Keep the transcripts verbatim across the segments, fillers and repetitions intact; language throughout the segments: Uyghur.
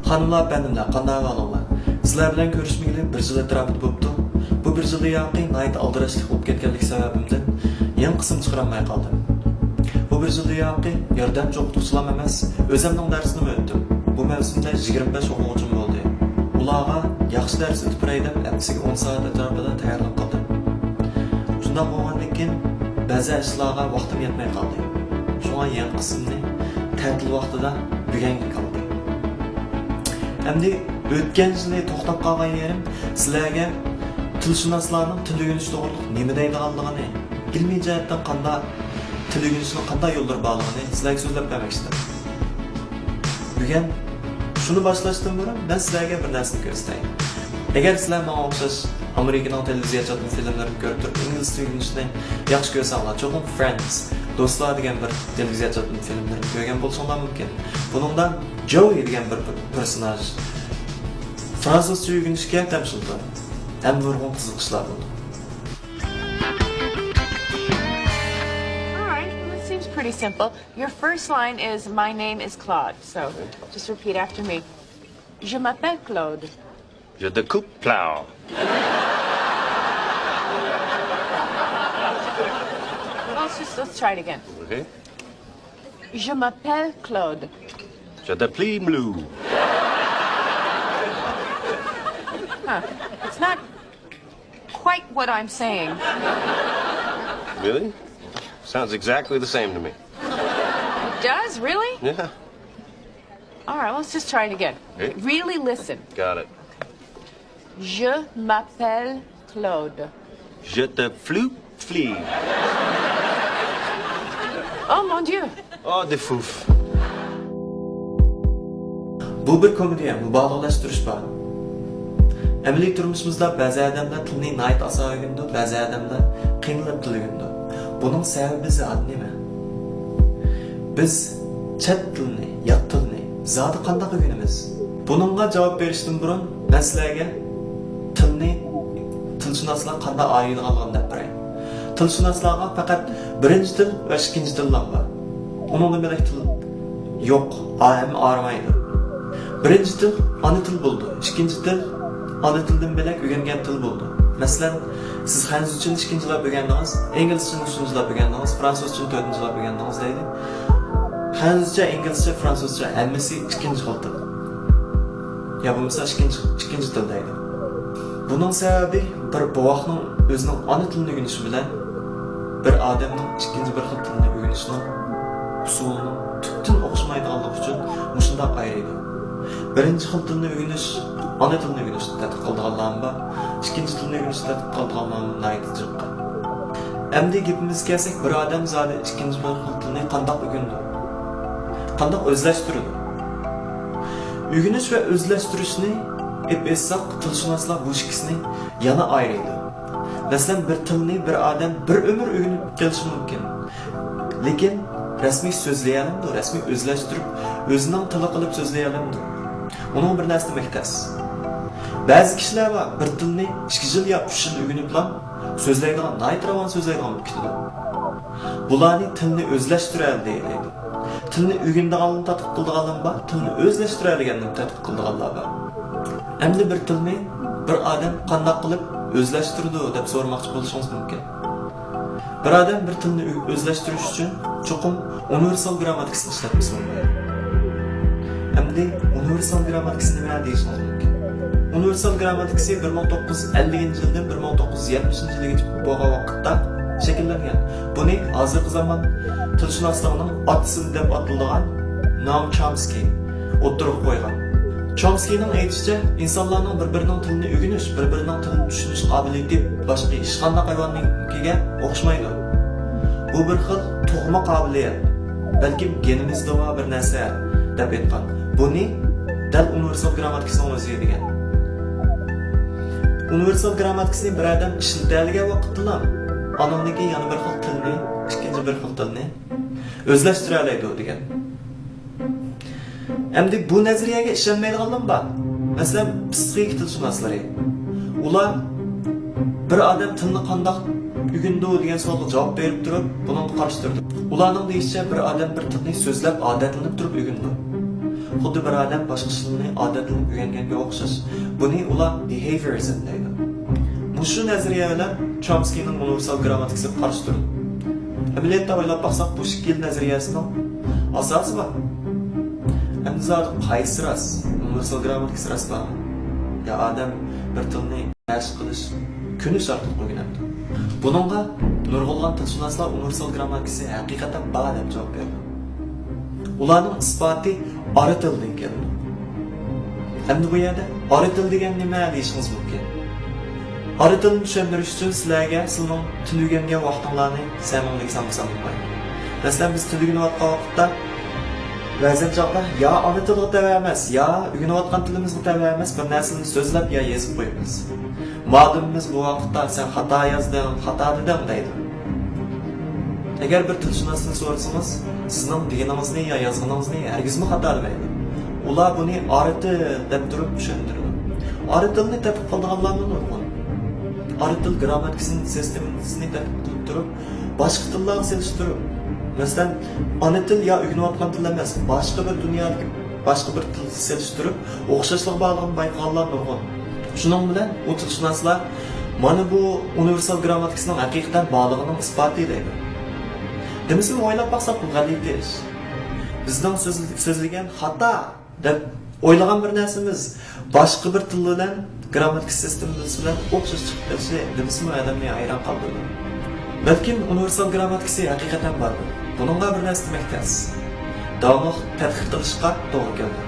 خانىملار، ئەپەندىملەر، قانداق ئەھۋالىڭلار؟ سىلەر بىلەن كۆرۈشمىگىلى بىر يىل ئەتراپىدا بوپتۇ. بۇ بىر يىلدىن ياقى ناھايىتى ئالدىراشلىق بولۇپ كەتكەنلىكى سەۋەبىمدىن يېڭى قىسىم چىقىرالماي قالدىم. بۇ بىر يىلدىن ياقى ياردەمچى ئوقۇتقۇچىلام ئەمەس، ئۆزەمنىڭ دەرسىنىمۇ ئۆتتۈم. بۇ مەۋسۇمدە يىگىرمە بەش ئوقۇغۇچىم بولدى. ئۇلارغا ياخشى دەرس ئۆتۈپ بېرەي دەپ، ھەپتىسىگە ئون سائەت ئەتراپىدا تەييارلىق قىلدىم. شۇنداق بولغاندىن كېيىن بەزى ئىشلارغا ۋاقتىم يەتمەي قالدى. شۇڭا يېڭى قىسىمنى تەتىل ۋاقتىدا بۈگۈنگە قالدى. ئەمدى ئۆتكەن يىلى توختاپ قالغان يېرىم سىلەرگە تىلشۇناسلارنىڭ تىل ئۆگىنىش توغرىلىق نېمە دەيدىغانلىقىنى، ئىلمىي جەھەتتىن قانداق تىل ئۆگىنىشنىڭ قانداق يوللىرى بارلىقىنى سىلەرگە سۆزلەپ بەرمەكچىدىم. بۈگۈن شۇنى باشلاشتىن بۇرۇن مەن سىلەرگە بىر نەرسىنى كۆرسىتەي. ئەگەر سىلەر ماڭا ئوخشاش ئامېرىكىنىڭ تېلېۋىزىيە چاتما فىلىملىرىنى كۆرۈپ تۇرۇپ ئىنگلىزچە ئۆگىنىشنى ياخشى كۆرسەڭلار، چوقۇم فرېندز، دوستلار دېگەن بىر تېلېۋىزىيە چاتما فىلىملىرىنى كۆرگەن بولساڭلار مۇمكىن. بۇنىڭدا جوي دېگەن بىر پېرسوناژ فرانسۇزچە ئۆگىنىشكە تەمشىلىدۇ ھەم نۇرغۇن قىزىقىشلار بولىدۇ. All right, well, it seems pretty simple. Your first line is, "My name is Claude." So just repeat after me. Je m'appelle Claude. Je te coupe plow. Let's just let's try it again. Okay. Je m'appelle Claude. Je te plie mlou. Huh. It's not quite what I'm saying. Really? Sounds exactly the same to me. It does, really? Yeah. All right, let's just try it again. Hey. Really listen. Got it. Je m'appelle Claude. Je te flou fli. Oh mon Dieu. Oh, de fouf. بۇ بىر كومېدىيە، مۇبالىغىلەشتۈرۈش بار. ئەمەلىي تۇرمۇشىمىزدا بەزى ئادەملەر تىلنى ناھايىتى ئاسان ئۆگىنىدۇ، بەزى ئادەملەر قىينىلىپ تىل ئۆگىنىدۇ. بۇنىڭ سەۋەبى زادى نېمە؟ بىز چەت تىلنى، يات تىلنى زادى قانداق ئۆگىنىمىز؟ بۇنىڭغا جاۋاب بېرىشتىن بۇرۇن مەن سىلەرگە تىلنى تىلشۇناسلار قانداق ئايرىيدىغانلىقىنى دەپ بېرەي. تىلشۇناسلارغا پەقەت بىرىنچى تىل ۋە ئىككىنچى تىللا بار. ئۇنىڭدىن بۆلەك تىل يوق، ئا-، ھەم ئايرىمايدۇ. بىرىنچى تىل ئانا تىل بولىدۇ، ئىككىنچى تىل ئانا تىلدىن بۆلەك ئۆگەنگەن تىل بولىدۇ. مەسىلەن، سىز خەنزۇچىنى ئىككىنچىلەپ ئۆگەندىڭىز، ئىنگلىزچىنى ئۈچىنچىلەپ ئۆگەندىڭىز، فرانسۇزچىنى تۆتىنچىلەپ ئۆگەندىڭىز دەيلى. خەنزۇچە، ئىنگلىزچە، فرانسۇزچە ھەممىسى ئىككىنچى خىل تىل. يا بولمىسا ئىككىنچى، ئىككىنچى تىل دەيدۇ. بۇنىڭ سەۋەبى بىر بوۋاقنىڭ ئۆزىنىڭ ئانا تىلىنى ئۆگىنىشى بىلەن بىر ئادەمنىڭ ئىككىنچى بىر خىل تىلنى ئۆگىنىشىنىڭ ئۇسۇلىنىڭ تۈپتىن ئوخشىمايدىغانلىقى ئۈچۈن مۇشۇنداق ئايرىيدۇ. بىرىنچى خىل تىلنى ئۆگىنىش ئانا تىلنى ئۆگىنىشنى تەتبىق قىلىدىغانلارمۇ بار، ئىككىنچى تىلنى ئۆگىنىشنى تەتبىق قىلىدىغانلارمۇ ناھايىتى جىق. ئەمدى گېپىمىزگە كەلسەك، بىر ئادەم زادى ئىككىنچى بىر خىل تىلنى قانداق ئۆگىنىدۇ؟ قانداق ئۆزلەشتۈرىدۇ؟ ئۆگىنىش ۋە ئۆزلەشتۈرۈشنى ئېلىپ ئېيتساق، تىلشۇناسلار بۇ ئىككىسىنى يەنە ئايرىيدۇ. مەسىلەن، بىر تىلنى بىر ئادەم بىر ئۆمۈر ئۆگىنىپ كېلىشى مۇمكىن. لېكىن رەسمىي سۆزلىيەلەمدۇ؟ رەسمىي ئۆزلەشتۈرۈپ، ئۆزىنىڭ تىلى قىلىپ سۆزلىيەلەمدۇ؟ ئۇنىڭ بىر نەرسە دېمەك تەس. بەزى كىشىلەر بار، بىر تىلنى ئىككى يىل يا ئۈچ يىل ئۆگىنىپلا سۆزلەيدىغان، ناھايىتى راۋان سۆزلەيدىغان بولۇپ كېتىدۇ. بۇلارنى تىلنى ئۆزلەشتۈرەلىدى دەيدۇ. تىلنى ئۆگىنىدىغانلارنى تەتبىق قىلىدىغانلار بار، تىلنى ئۆزلەشتۈرەلىگەنلەرنى تەتبىق قىلىدىغانلار بار. ئەمدى بىر تىلنى بىر ئادەم قانداق قىلىپ ئۆزلەشتۈرىدۇ دەپ سورىماقچى بولۇشىڭىز مۇمكىن. بىر ئادەم بىر تىلنى ئۆ-، ئۆزلەشتۈرۈش ئۈچۈن چوقۇم ئۇنىۋېرسال گرامماتىكىسىنى ئىشلەتمىسە بولمايدۇ. ئەمدى ئۇنىۋېرسال گرامماتىكىسى نېمە دېيىشىڭىز مۇمكىن. ئۇنىۋېرسال گرامماتىكىسى بىر مىڭ توققۇز يۈز ئەللىكىنچى يىلدىن بىر مىڭ توققۇز يۈز يەتمىشىنچى يىلىگىچە بولغان ۋاقىتتا شەكىللەنگەن. بۇنى ھازىرقى زامان تىلشۇناسلىقنىڭ ئاتىسى دەپ ئاتىلىدىغان نوئام چومسكىي ئوتتۇرىغا قويغان. چومسكىينىڭ ئېيتىشىچە، ئىنسانلارنىڭ بىر-بىرىنىڭ تىلىنى ئۆگىنىش، بىر-بىرىنىڭ تىلىنى چۈشىنىش قابىلىيىتى باشقا ھېچقانداق ھايۋاننىڭكىگە ئوخشىمايدۇ. بۇ بىر خىل تۇغما قابىلىيەت، بەلكىم گېنىمىزدىلا بار بىر نەرسە، دەپ ئېيتقان. بۇنى دەل ئۇنىۋېرسال گرامماتىكىسىنىڭ ئۆزى دېگەن. ئۇنىۋېرسال گرامماتىكىسىنى بىر ئادەم ئىشلىتەلىگەن ۋاقىتتىلا، ئانىڭدىن كېيىن يەنە بىر خىل تىلنى، ئىككىنچى بىر خىل تىلنى ئۆزلەشتۈرەلەيدۇ دېگەن. ئەمدى بۇ نەزەرىيەگە ئىشەنمەيدىغانلارمۇ بار. مەسىلەن، پسىخىكا تىلشۇناسلىرى. ئۇلار بىر ئادەم تىلنى قانداق ئۆگىنىدۇ دېگەن سوئالغا جاۋاب بېرىپ تۇرۇپ، بۇنىڭغا قارشى تۇرىدۇ. ئۇلارنىڭ دېيىشىچە، بىر ئادەم بىر تىلنى سۆزلەپ، ئادەتلىنىپ تۇرۇپ ئۆگىنىدۇ. خۇددى بىر ئادەم باشقىسىنى ئادەتلىنىپ ئۆگەنگەنگە ئوخشاش. بۇنى ئۇلار بىھېيۋىيۇرىزم دەيدۇ. مۇشۇ نەزەرىيە بىلەن چومسكىنىڭ ئۇنىۋېرسال گرامماتىكىسىغا قارشى تۇرىدۇ. ئەمەلىيەتتە ئويلاپ باقساق، بۇ ئىككىلا نەزەرىيەسىنىڭ ئاساسى بار. ئەمدى زادى قايسى راست؟ ئۇنىۋېرسال گرامماتىكىسى راست بارمۇ؟ يا ئادەم بىر تىلنى مەشىق قىلىش، كۆنۈش ئارقىلىق ئۆگىنەمدۇ؟ بۇنىڭغا نۇرغۇنلىغان تىلشۇناسلار ئۇنىۋېرسال گرامماتىكىسى ھەقىقەتەن بار دەپ جاۋاب بەردى. ئۇلارنىڭ ئىسپاتى ئارا تىلدىن كېلىدۇ. ئەمدى بۇ يەردە ئارا تىل دېگەن نېمە دېيىشىڭىز مۇمكىن. ئارا تىلنى چۈشەندۈرۈش ئۈچۈن سىلەرگە سىلىنىڭ تىل ئۆگەنگەن ۋاقتىڭلارنى سەمىڭلىسام بولمايدۇ. مەسىلەن، بىز تىل ئۆگىنىۋاتقان ۋاقىتتا بەزەن چاغدا يا ئانا تىلغا تەۋە ئەمەس، يا ئۆگىنىۋاتقان تىلىمىزغا تەۋە ئەمەس بىر نەرسىنى سۆزلەپ يا يېزىپ قويىمىز. مۇئەللىمىمىز بۇ ۋاقىتتا سەن خاتا يازدىڭ، خاتا دېدىڭ دەيدۇ. ئەگەر بىر تىلشۇناستىن سورىسىڭىز، سىزنىڭ دېگىنىڭىزنى يا يازغىنىڭىزنى ھەرگىزمۇ خاتا دېمەيدۇ. ئۇلار بۇنى ئارا تىل دەپ تۇرۇپ چۈشەندۈرىدۇ. ئارا تىلنى تەتقىق قىلىدىغانلارمۇ نۇرغۇن. ئارا تىل گرامماتىكىسىنىڭ سىستېمىسىنى تەتقىق قىلىپ تۇرۇپ، باشقا تىللارغا سېلىشتۇرۇپ، مەسىلەن، ئانا تىل يا ئۆگىنىۋاتقان تىل ئەمەس، باشقا بىر دۇنيادىكى باشقا بىر تىلغا سېلىشتۇرۇپ، ئوخشاشلىقى بارلىقىنى بايقىغانلار نۇرغۇن. شۇنىڭ بىلەن ئۇ تىلشۇناسلار مانا بۇ ئۇنىۋېرسال گرامماتىكىسىنىڭ ھەقىقەتەن بارلىقىنىڭ ئىسپاتى دەيدۇ. دېمىسىمۇ ئويلاپ باقساق، بۇ غەلىتە ئىش. بىزنىڭ سۆز-، سۆزلىگەن خاتا دەپ ئويلىغان بىر نەرسىمىز باشقا بىر تىل بىلەن، گرامماتىكا سىستېمىسى بىلەن ئوخشاش چىقىپ قېلىشى دېمىسىمۇ ئادەمنى ھەيران قالدۇرىدۇ. بەلكىم ئۇنىۋېرسال گرامماتىكىسى ھەقىقەتەن باردۇر. بۇنىڭغا بىر نەرسە دېمەك تەس. داۋاملىق تەتقىق قىلىشقا توغرا كېلىدۇ.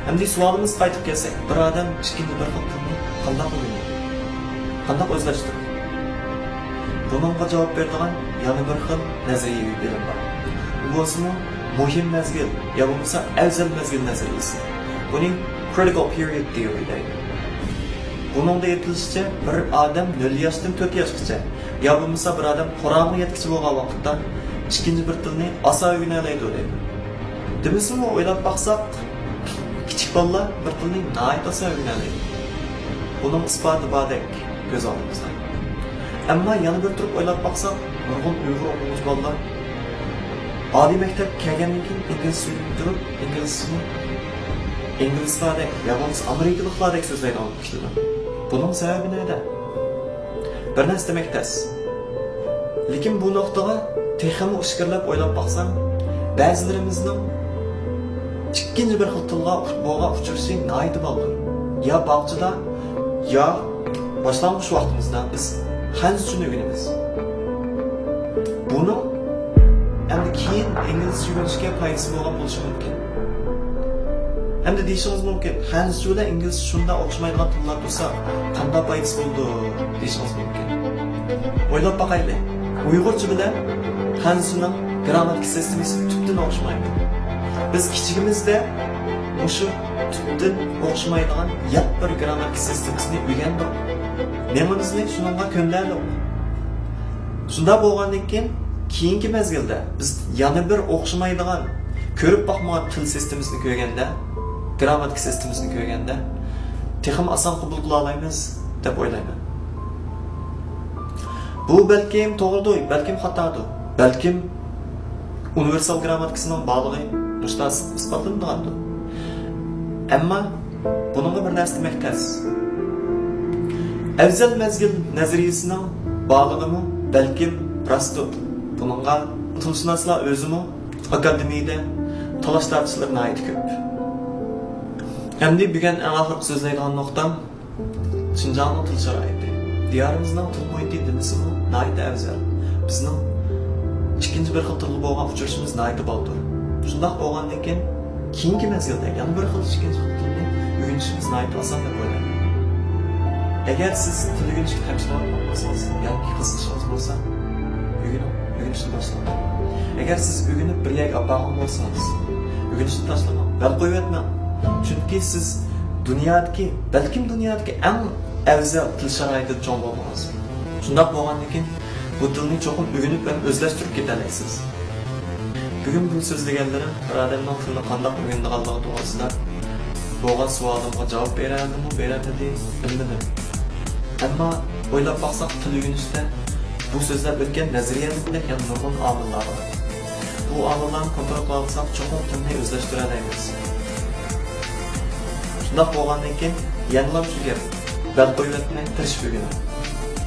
ئەمدى سوئالىمىزغا قايتىپ كەلسەك، بىر ئادەم ئىككىنچى بىر خىل تىلنى قانداق ئۆگىنىدۇ؟ قانداق ئۆزلەشتۈرىدۇ؟ بۇنىڭغا جاۋاب بېرىدىغان يەنە بىر خىل نەزەرىيەۋى بىلىم بار. بۇ بولسىمۇ مۇھىم مەزگىل يا بولمىسا ئەۋزەل مەزگىل نەزەرىيىسى. بۇنى critical period theory دەيدۇ. بۇنىڭدا ئېيتىلىشىچە، بىر ئادەم نۆل ياشتىن تۆت ياشقىچە يا بولمىسا بىر ئادەم قۇرامىغا يەتكۈچە بولغان ۋاقىتتا ئىككىنچى بىر تىلنى ئاسان ئۆگىنەلەيدۇ دەيدۇ. دېمىسىمۇ ئويلاپ باقساق، كىچىك بالىلار بىر تىلنى ناھايىتى ئاسان ئۆگىنەلەيدۇ. بۇنىڭ ئىسپاتى باردەك كۆز ئالدىمىزدا. ئەمما يەنە بىر تۇرۇپ ئويلاپ باقساق، نۇرغۇن ئۇيغۇر ئوقۇغۇچى بالىلار ئالىي مەكتەپكە كەلگەندىن كېيىن ئىنگلىزچە ئۆگىنىپ تۇرۇپ، ئىنگلىزچىنى ئىنگلىزلاردەك يا بولمىسا ئامېرىكىلىقلاردەك سۆزلەيدىغان بولۇپ كېتىدۇ. بۇنىڭ سەۋەبى نەدە؟ بىر نەرسە دېمەك تەس. لېكىن بۇ نۇقتىغا تېخىمۇ ئىچكىرىلەپ ئويلاپ باقسام، بەزىلىرىمىزنىڭ ئىككىنچى بىر خىل تىلغا بولغان ئۇچرىشى ناھايىتى بالدۇر. يا باغچىدا، يا باشلانغۇچ ۋاقتىمىزدا بىز خەنزۇچىنى ئۆگىنىمىز. بۇنىڭ ئەمدى كېيىن ئىنگلىزچە ئۆگىنىشكە پايدىسى بولغان بولۇشى مۇمكىن. ئەمدى دېيىشىڭىز مۇمكىن، خەنزۇچە بىلەن ئىنگلىزچە شۇنداق ئوخشىمايدىغان تىللار تۇرسا، قانداق پايدىسى بولىدۇ؟ دېيىشىڭىز مۇمكىن. ئويلاپ باقايلى. ئۇيغۇرچە بىلەن خەنزۇچىنىڭ گرامماتىكا سىستېمىسى تۈپتىن ئوخشىمايدۇ. بىز كىچىكىمىزدە مۇشۇ تۈپتىن ئوخشىمايدىغان يات بىر گرامماتىكا سىستېمىسىنى ئۆگەندۇق. مېڭىمىزنى شۇنىڭغا كۆندەردۇق. شۇنداق بولغاندىن كېيىن، كېيىنكى مەزگىلدە بىز يەنە بىر ئوخشىمايدىغان، كۆرۈپ باقمىغان تىل سىستېمىسىنى كۆرگەندە، گرامماتىكا سىستېمىسىنى كۆرگەندە، تېخىمۇ ئاسان قوبۇل قىلالايمىز دەپ ئويلايمەن. بۇ بەلكىم توغرىدۇ، بەلكىم خاتادۇ، بەلكىم ئۇنىۋېرسال گرامماتىكىسىنىڭ بارلىقى مۇشۇنداق ئىسپاتلىنىدىغاندۇ. ئەمما بۇنىڭغا بىر نەرسە دېمەك تەس. ئەۋزەل مەزگىل نەزەرىيىسىنىڭ بارلىقىمۇ بەلكىم راستتۇر. بۇنىڭغا تىلشۇناسلار ئۆزىمۇ ئاكادېمىيەدە تالاش-تارتىشلىرى ناھايىتى كۆپ. ئەمدى بۈگۈن ئەڭ ئاخىرقى سۆزلەيدىغان نۇقتام شىنجاڭنىڭ تىل شارائىتى. دىيارىمىزنىڭ تىل مۇھىتى دېمىسىمۇ ناھايىتى ئەۋزەل. بىزنىڭ ئىككىنچى بىر خىل تىلغا بولغان ئۇچرىشىمىز ناھايىتى بالدۇر. شۇنداق بولغاندىن كېيىن، كېيىنكى مەزگىلدە يەنە بىر خىل ئىككىنچى خىل تىلنى ئۆگىنىشىمىز ناھايىتى ئاسان دەپ ئويلايمەن. ئەگەر سىز تىل ئۆگىنىشكە تەمشىلىۋاتقان بولسىڭىز ياكى قىزىقىشىڭىز بولسا، ئۆگىنىڭ، ئۆگىنىشنى باشلاڭ. ئەگەر سىز ئۆگىنىپ بىر يەرگە ئاپارغان بولسىڭىز، ئۆگىنىشنى تاشلىماڭ، بەل قويۇۋەتمەڭ. چۈنكى سىز دۇنيادىكى، بەلكىم دۇنيادىكى ئەڭ ئەۋزەل تىل شارائىتىدا چوڭ بولدىڭىز. شۇنداق بولغاندىكىن، بۇ تىلنى چوقۇم ئۆگىنىپ ھەم ئۆزلەشتۈرۈپ كېتەلەيسىز. بۈگۈن بۇ سۆزلىگەنلىرىم بىر ئادەمنىڭ تىلنى قانداق ئۆگىنىدىغانلىقى توغرىسىدا بولغان سوئالىمغا جاۋاب بېرەلدىمۇ، بېرەلمىدى، بىلمىدىم. ئەمما ئويلاپ باقساق، تىل ئۆگىنىشتە بۇ سۆزلەپ ئۆتكەن نەزەرىيەلىكتەك يەنە نۇرغۇن ئامىللار بار. بۇ ئامىللارنى كونترول قىلالىساق، چوقۇم تىلنى ئۆزلەشتۈرەلەيمىز. بۇنداق بولغاندىن كېيىن يەنىلا شۇ گەپ، بەل قويۇۋەتمەي تىرىشىپ ئۆگىنىڭ.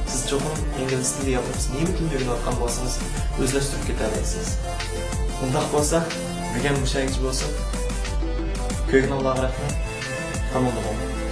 سىز چوقۇم ئىنگلىز تىلى ياكى بولمىسا نېمە تىلنى ئۆگىنىۋاتقان بولسىڭىز، ئۆزلەشتۈرۈپ كېتەلەيسىز. ئۇنداق بولسا، بۈگۈن مۇشۇ يەرگىچە بولسۇن. كۆرگىنىڭلارغا رەھمەت. قانالدا قالىڭ.